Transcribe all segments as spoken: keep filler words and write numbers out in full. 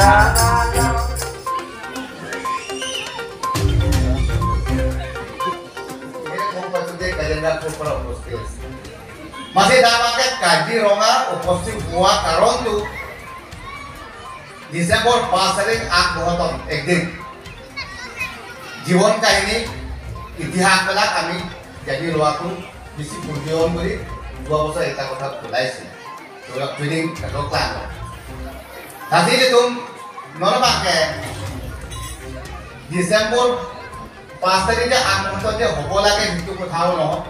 Ini kompetensi kajian dan program proses. Masih dapat Kaziranga উপস্থিত হোৱা কাৰণটো ডিচেম্বৰ পাঁচ তাৰিখ আঠ বছৰ একদিন জীৱন কাহিনী ইতিহাসবিলাক আমি জানি লোৱাটো বেছি প্ৰয়োজন বুলি যোৱা বছৰ এটা কথা ওলাইছিল। Tulak pining kadoklan. Tadi itu normal ke December পাঁচ তাৰিখে আগ মুহূৰ্তত যে হ'ব লাগে সেইটো কথাও নহয়।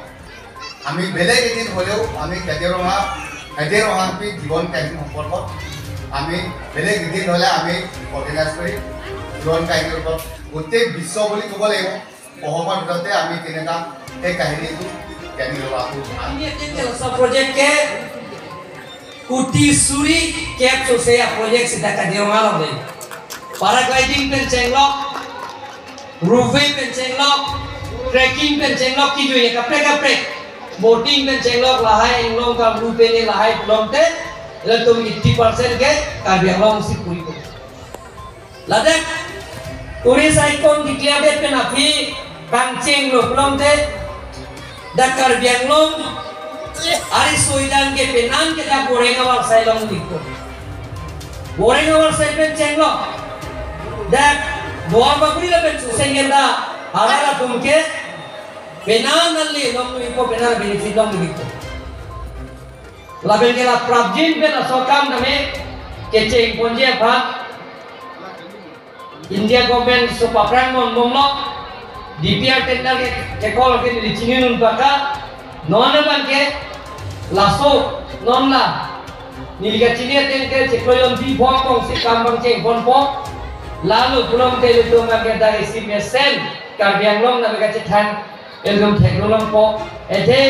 আমি বেলেগ এদিন হ'লেও আমি কাজিৰঙা, কাজিৰঙা হাতী জীৱন কাহিনী সম্পৰ্কত আমি বেলেগ এদিন হ'লে আমি অৰ্গেনাইজ কৰি জীৱন কাহিনীৰ ওপৰত গোটেই বিশ্ব বুলি ক'ব লাগিব। অসমৰ ভিতৰতে আমি তেনেকুৱা সেই কাহিনীটো জানি লোৱাটো ভাল। Ini yang sub project ke kuti suri kep so saya project sida Kaziranga along de. Paragliding pen chenglok, rope pen chenglok, trekking pen chenglok kijui ya kaprek kaprek. Boating pen chenglok lahai inglong ka rope ne lahai pulote, latum eighty percent ke Karbi Anglong si puri ko. Ladak tourist icon declare det pen aphi kangcheng lo pulote, dak Karbi Anglong ari soidan ke penan ke dak Boreng Awarsai along dikko. Boreng Awarsai pen chenglo, dak Duar Bagori lapen Suseng Genda arat atum ke penan nali along dikko, penan benefit along dikko. Lapen ke la prapjin pen laso akam tame kecheng ponji aphan India government so paphrang non bomlo, D P R tender ke, ke call ke neli chini non paka, non abang ke laso non la neli kachini ateng ke chiklo jon pi phong kong si kam bang cheng ponpo, lalu pulote ilitum abang ke dari si mesen Karbi Anglong na beka chethang Ekdom theklongpo. Athe,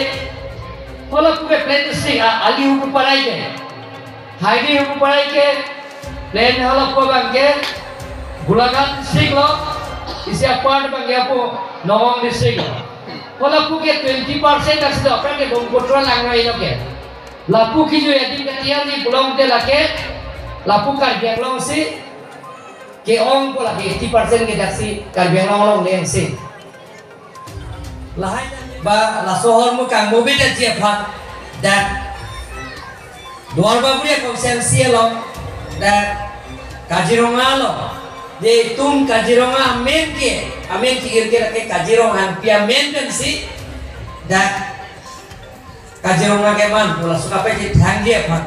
hala pu ke plan district a, ali huku parai ke. Haidi huku parai ke, plan hala pu abang ke, Golaghat district lo, isi apart abang ke apo, Nongkrong district lo. Hala pu ke twenty percent asi do, aphrang ke Brahmaputra langnoi lo ke. Lapu kijui adim katiang ni pulote lake, lapu Karbi Anglong si, ke-ong pu lake eighty percent ke daksi Karbi Anglong along leng si. Lahai ba laso ahormu kangmobe detji aphan dak Duar Bagori constituency along dak Kaziranga along. Itum Kaziranga amen ke, amen ke irke lake Kaziranga hangpi amen pensi dak Kaziranga keman pu laso kapai kethangji aphan.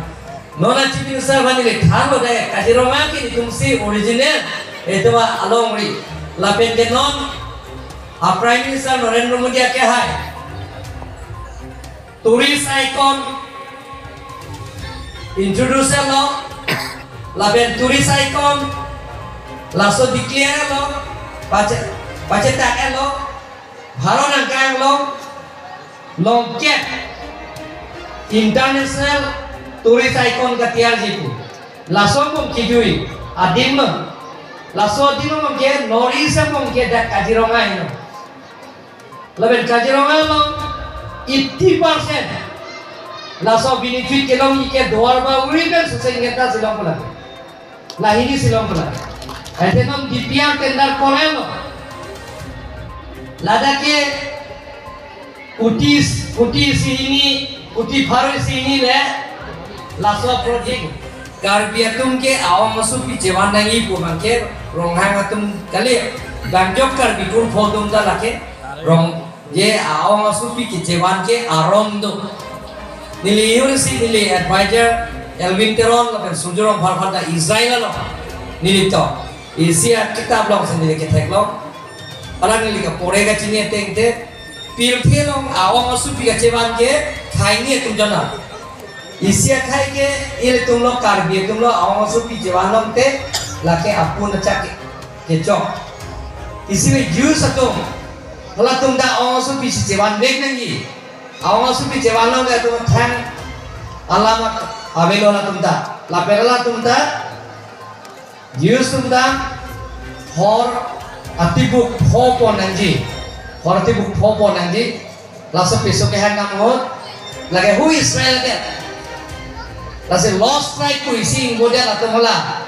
Non a Chief Minister aphan neli thanlo dei, Kaziranga ke netum si original, itum alongri. Lapen ke non a Prime Minister Narendra Modi akehai tourist icon introduce lo, lapen tourist icon laso declare lo, pache, pachetak lo, Bharat angkang along longkep international tourist icon katiarji pu. Laso mung kijui adim lo. Laso adim lo mung ke North East mung ke dak Kaziranga heno. Lapen Kaziranga along eighty percent laso benefit kelongji ke Duar Bagori pen Suseng Genda si long pulang. Lahini si long pulang. Ante non D P R tender korelo. Ladak ke kuti, kuti isi hini, kuti pharo isi hini le laso project. Karbi atum ke a-ong asupi chevan nangji pu abang ke Ronghang atum kali. Bangjok Karbi kurpho atum ta lake rong je a-ong asupi kechevan ke aron do. Neli yun si neli advisor Elwin Teron lapen Surjya Rongphar aphan ta Israel along neli to. Isi akitap along si neli kethek long. Alang neli kapore kachini ateng te pirthe along a-ong asupi kachevan ke khai ni atum jona. Isi akhai ke ilitum lo Karbi atum lo a-ong asupi chevan long te lake apun achak ke, kechok. Isi me Jews atum halatum ta a-ong asupi si chevan vek nangji. A-ong asupi chevan long ke atum thang alam avelo halatum ta. Lapen halatum ta Jews atum ta hor atibuk pho pon nangji. Hor atibuk pho pon nangji. Laso piso kehang ahut lake hu Israel ke. Lasi lost tribe pu isi ingbodia latum hala.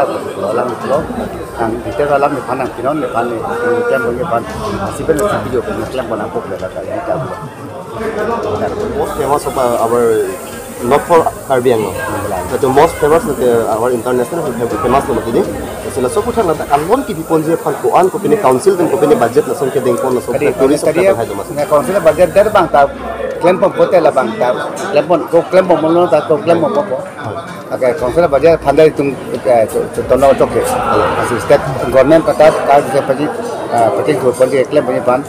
Alam lo. Nang detail alam nephan nangpinon nephan ne klem ponji aphan. Sipen si video klem pon apok le la ka ini ka. Most famous of uh, our not for Karbi Anglong. That the most famous that uh, our international have famous lo matidi. Sila so puthak la alon kipi ponji aphan ko-an kopine council atum kopine budget lason kedeng pon lason Kadi tourist kadi attraction hai do mas. Na council budget der bang ta klem pon pote la bang ta klem pon ko klem pon molo ta ko klem pon pon. Okay, council budget aphan ta itum eh, to- to- tono choke. Asi state government kata ka bisa paji ah, paji ko ponji klem ponji aphan.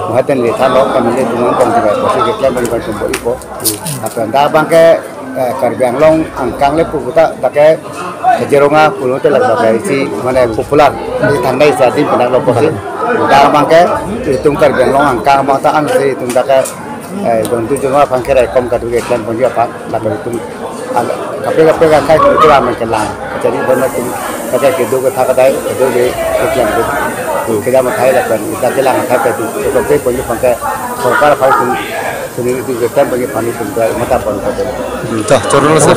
Mahaten le than lo kan le tum pon ji ba paji klem ponji aphan tum bor-ipo. Aphan ta bang ke eh, Karbi Anglong angkang le pu ta ta ke Kaziranga pulote la ta ke isi mane popular di thangnai sa di pinang lo posi. Ta bang ke itum Karbi Anglong angkang bang ta an si itum ta ke eh, jontu jonga aphan ke raikom kadu ke klem ponji aphan la ke itum al- kape kape ka kai tu kira men ke lang. Jadi bona itum ta ke kedo ke thak dai kedo ke klem ke. Kira ma thai la kan ita ke lang thai ke tu ke ponji aphan ke sorkar aphan itum sini itum ke klem ponji aphan itum ke mata pon ke. Toh, choro lo sir.